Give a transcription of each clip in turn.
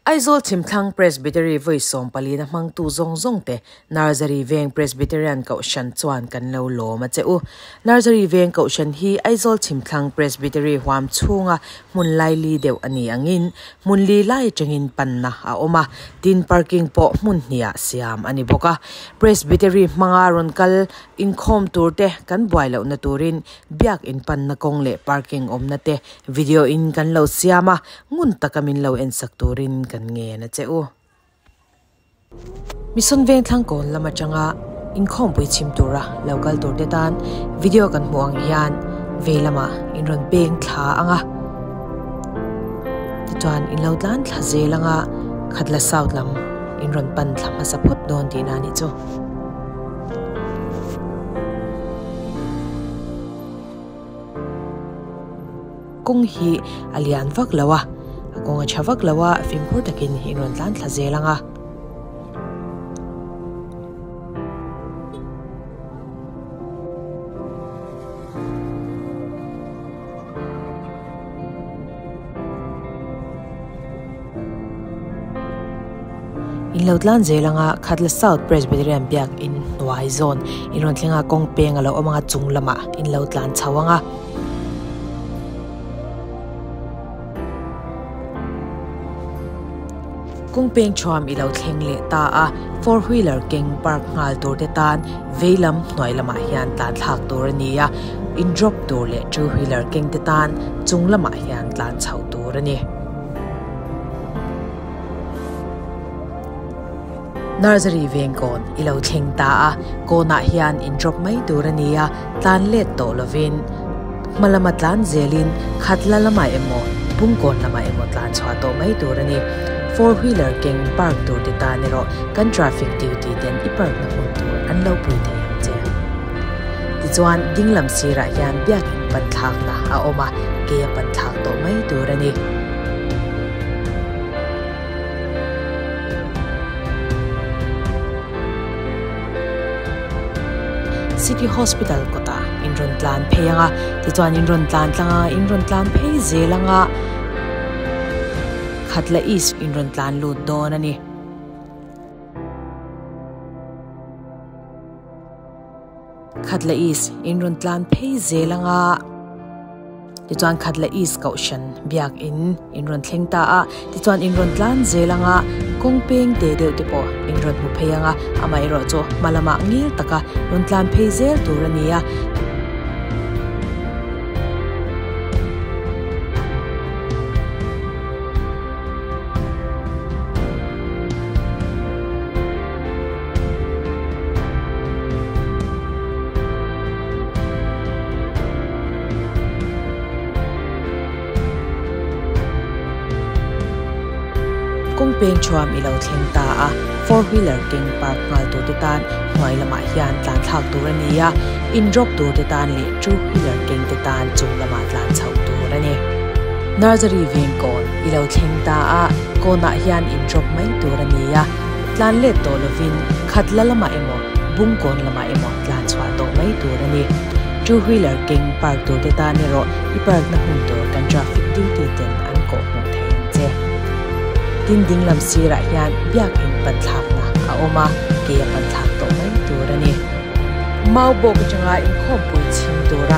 Aizawl Chhimthlang Presbytery vawi sawmpalina hmangtu zawng zawng te Nursery Veng Presbyterian Kohhran chuan kan lo lawm a che u. Nursery Veng Kohhran hi Aizawl Chhimthlang Presbytery huam chhunga hmun laili deuh a ni angin hmun li lai atangin panna a awm a, tin parking pawh hmun hniah siam a ni bawk a. Presbytery hmanga rawn kal inkhawm tur te kan buai lohna turin biak inpanna kawng leh parking awmna te video in kan lo siam a, ngun taka min lo ensak turin kan ngen a che u. Mission Vengthlang kawn lam atanga inkhawmpui chhim tura lo kal tur te tan video kan hmuh ang hian vei lamah in rawn peng thla ang a, tichuan in lo tlan thla zel ang a, Khatla South lam in rawn pan thla hmasa phawt dawn tihna a nih chu. Kawng hi a lian vak lo a, a kawng a tha vak lo a, fimkhur takin in rawn tlan thla zel ang a. In lo tlan zel ang a, Khatla South Presbyterian biak in hnuai zawn in rawn thleng a, kawng peng a lo awm ang a, chung lamah in lo tlan chho ang a. Kawng peng thuam i lo thleng leh ta a, four wheeler keng park nghal tur te tan vei lam hnuai lamah hian tlan thlak tur a ni a, in drop tur leh two wheeler keng te tan chung lamah hian tlan chhoh tur a ni. Nursery veng kawn i lo thleng ta a, kawnah hian in drop mai tur a ni a, tlan let tawh lovin hma lama tlan zelin khat la lamah emaw pungkawn lamah emaw tlan chhuah tawh mai tur a ni. Four wheeler keng park tur te tan erawh kan traffic duty ten i park na hmun tur an lo pui thei ang che. Tichuan dinglam sirah hian biakin pan thlakna a awm a, ke a pan thlak tawh mai tur a ni. City Hospital kawtah in rawn tlan phei ang a, tichuan in rawn tlan tlang a, in rawn tlan phei zel ang a, Khatla East in rawn tlan lut dawn a ni. Khatla East in rawn tlan phei zel ang a, tichuan Khatla East Kohhran biak in in rawn thleng ta a, tichuan in rawn tlan zel ang a, kawng peng te deuh te pawh in rawn hmu phei ang a, amaherawh chu hma lamah ngil taka rawn tlan phei zel tur a ni a. Kawng peng thuam i lo thleng ta a, four wheeler keng park nghal tur te tan hnuai lamah hian tlan thlak tur a ni a, in drop tur te tan leh two wheeler keng te tan chung lamah tlan chhoh tur a ni. Nursery veng kawn i lo thleng ta a, kawnah hian in drop mai tur a ni a. Tlan let tawh lovin khat la lamah emaw bungkawn lamah emaw tlan chhuah tawh mai tur a ni. Two wheeler keng park tur te tan erawh i park na hmun tur kan traffic duty ten an kawh hmuh thei ang che. Tin ding lam sirah hian biakin pan thlakna a awm a, ke a pan thlak tawh mai tur a ni. Mau bawk atanga inkhawmpui chhim tura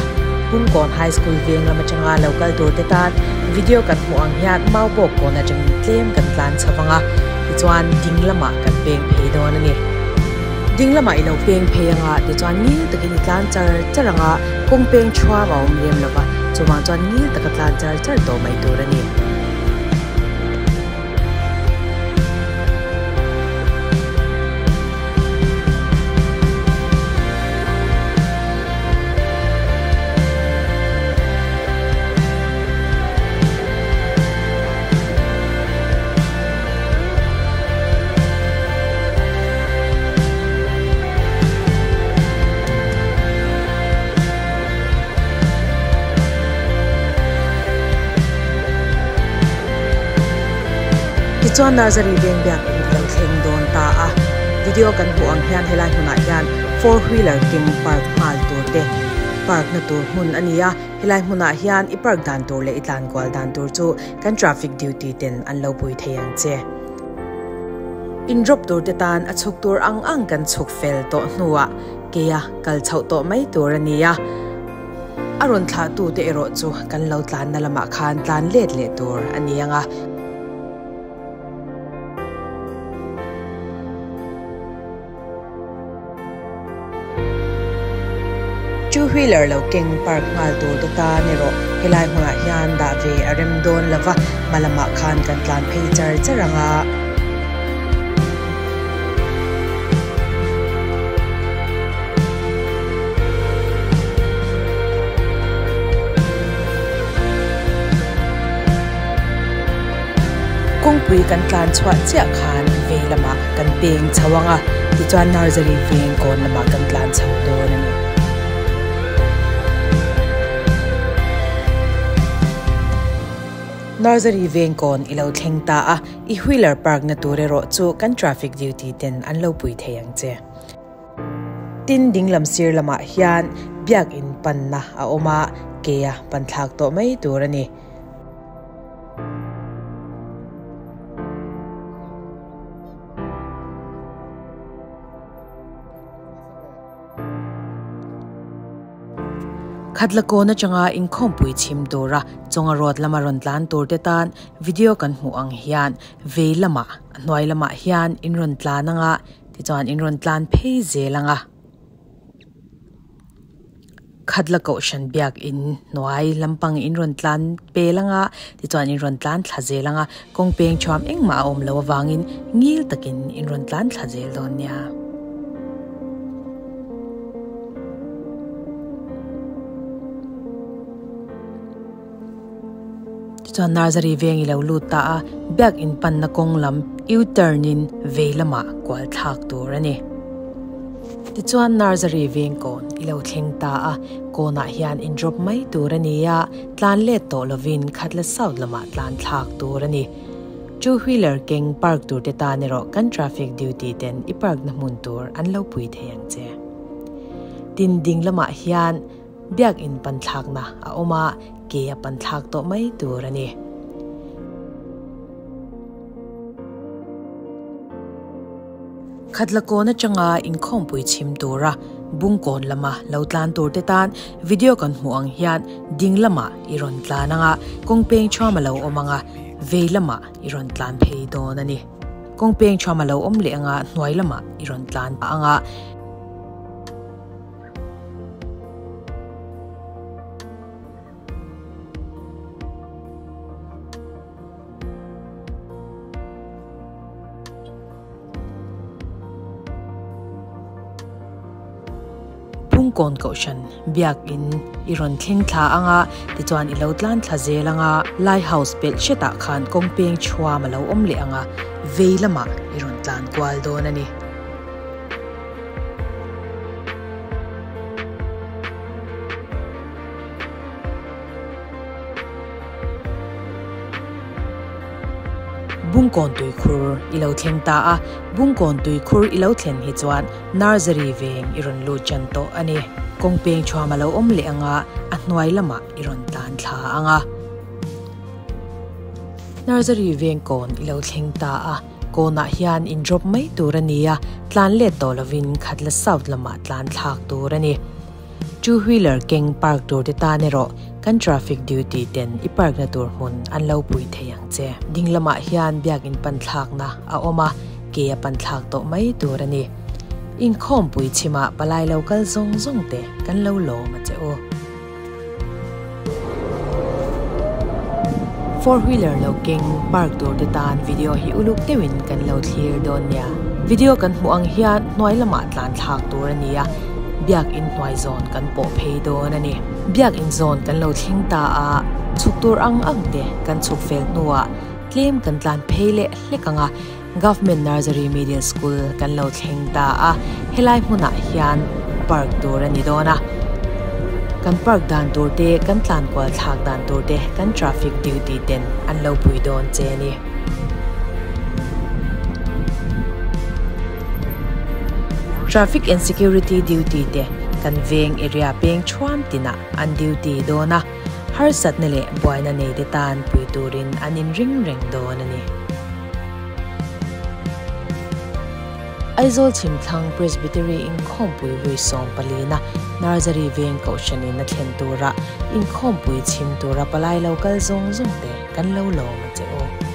Bungkawn High School veng lam atanga lo kal tur te tan video kan hmuh ang hian mau bawk kawn atangin tlem kan tlan chho vang a, tichuan ding lamah kan peng phei dawn a ni. Ding lamah i lo peng phei anga tichuan ngil takin i tlan char char anga kawng peng thuam a awm lem lova, chuvang chuan ngil taka tlan char char tawh mai tur a ni. Tichuan Nursery veng biak in ilo thleng dawn ta a, video kan hmuh ang hian helai hmunah hian four wheeler keng park nghal tur te. park na tur hmun a ni a, helai hmunah hian i park dan tur leh i tlan kual dan tur chu kan traffic duty ten an lo pui thei ang che. In drop tur te tan a chhuk tur ang ang kan chhuk fel tawh hnuah keia kal chhoh tawh mai tur a ni a, a rawn thlah tu te erawh chu kan lo tlanna lamah khan tlan let leh tur a ni ang a. Two wheeler lo keng park nghal tur te tan erawh helai hmunah hian dah ve a rem dawn lo va, hma lamah khan kan tlan phei char char ang a. Kawngpui kan tlan chhuah chiah khan vei lamah kan peng chho ang a, tichuan nursery veng kawn lamah kan tlan chho dawn a ni. Nursery veng kawn i lo thleng ta a, i wheeler park na tur erawh chu kan traffic duty ten an lo pui thei ang che. Tin dinglam sir lamah hian biakin panna a awm a, ke a pan thlak tawh mai tur a ni. Khatla kawn atanga inkhawmpui chhim tura chawnga road lama rawn tlan tur te tan video kan hmuh ang hian vei lamah a hnuai lamah hian in rawn tlan anga tichuan in rawn tlan phei zel anga. Khatla kohhran biak in hnuai lampang in rawn tlan pel anga tichuan in rawn tlan thla zel anga kawng peng thuam engmah a awm loh avangin ngil takin in rawn tlan thla zel dawn nia. Tichuan nursery veng i lo lut ta a, biak in panna kawng lam U-turn in vei lamah kual thlak tur a ni. Tichuan nursery veng kawn i lo thleng ta a, kawnah hian in drop mai tur a ni a, tlan let tawh lovin Khatla South lamah tlan thlak tur a ni. Two wheeler keng park tur te tan erawh kan traffic duty ten i park na hmun tur an lo pui thei ang che. Tin ding lamah hian Biakinn panthlakna a awm a, ke a panthlak tawh mai tur a ni. Khatla kawn atanga inkhawmpui chhim tura Bungkawn lama lo tlan tur te tan video kan hmuh ang hian ding lamah i rawn tlan ang a, kawng peng thuam a lo awm ang a, vei lamah i rawn tlan phei dawn a ni. Kawng peng thuam a lo awm leh ang a, hnuai lamah i rawn tlan ang a. Phungkawn Kohhran biakin i rawn thleng thla ang a, tichuan i lo tlan thla zel ang a, Lighthouse pelh hretah khan kawng peng chhuam a lo awm leh ang a, vei lamah i rawn tlan kual dawn a ni. Bungkawn tuikhur i lo thleng ta a, Bungkawn tuikhur i lo thlen hi chuan Nursery veng i rawn lut ṭan tawh a ni. Kawng peng ṭhuam a lo awm leh ang a, a hnuai lamah i rawn tlan thla ang a. Nursery veng kawn i lo thleng ta a. Kawnah hian in drop mai tur a ni a, tlan let tawh lovin Khatla South lamah tlan thlak tur a ni. Two wheeler keng park tur te tan erawh kan traffic duty ten i park na tur hmun an lo pui thei ang che. Ding lamah hian biakin pan thlakna a awm a, ke a pan thlak tawh mai tur a ni. Inkhawmpui chhimah palai lo kal zawng zawng te kan lo lawm a che u. Four wheeler lo keng park tur te tan video hi uluk deuhin kan lo thlir dawn nia. Video kan hmuh ang hian hnuai lamah tlan thlak tur a ni a, biakin hnuai zawn kan pawh phei dawn a ni. Biakin zawn kan lo thleng ta a, chhuk tur ang ang te kan chhuk fel hnuah tlem kan tlan phei leh hlek ang a, Government Nursery Middle School kan lo thleng ta a, helai hmunah hian park tur a ni dawn a. Kan park dan tur te, kan tlan kual thlak dan tur te kan traffic duty ten an lo pui dawn che a ni. Traffic and Security duty te Kan veng area peng thuam tinah an duty dawn a, harsatna leh buaina nei te tan pui turin an inring reng dawn a ni. Aizawl Chhimthlang Presbytery Inkhawmpui vui 14 na Nursery veng Kohhranin a thlen tura Inkhawmpui chhim tura palai lo kal zawng zawng te kan lo lawm a che u.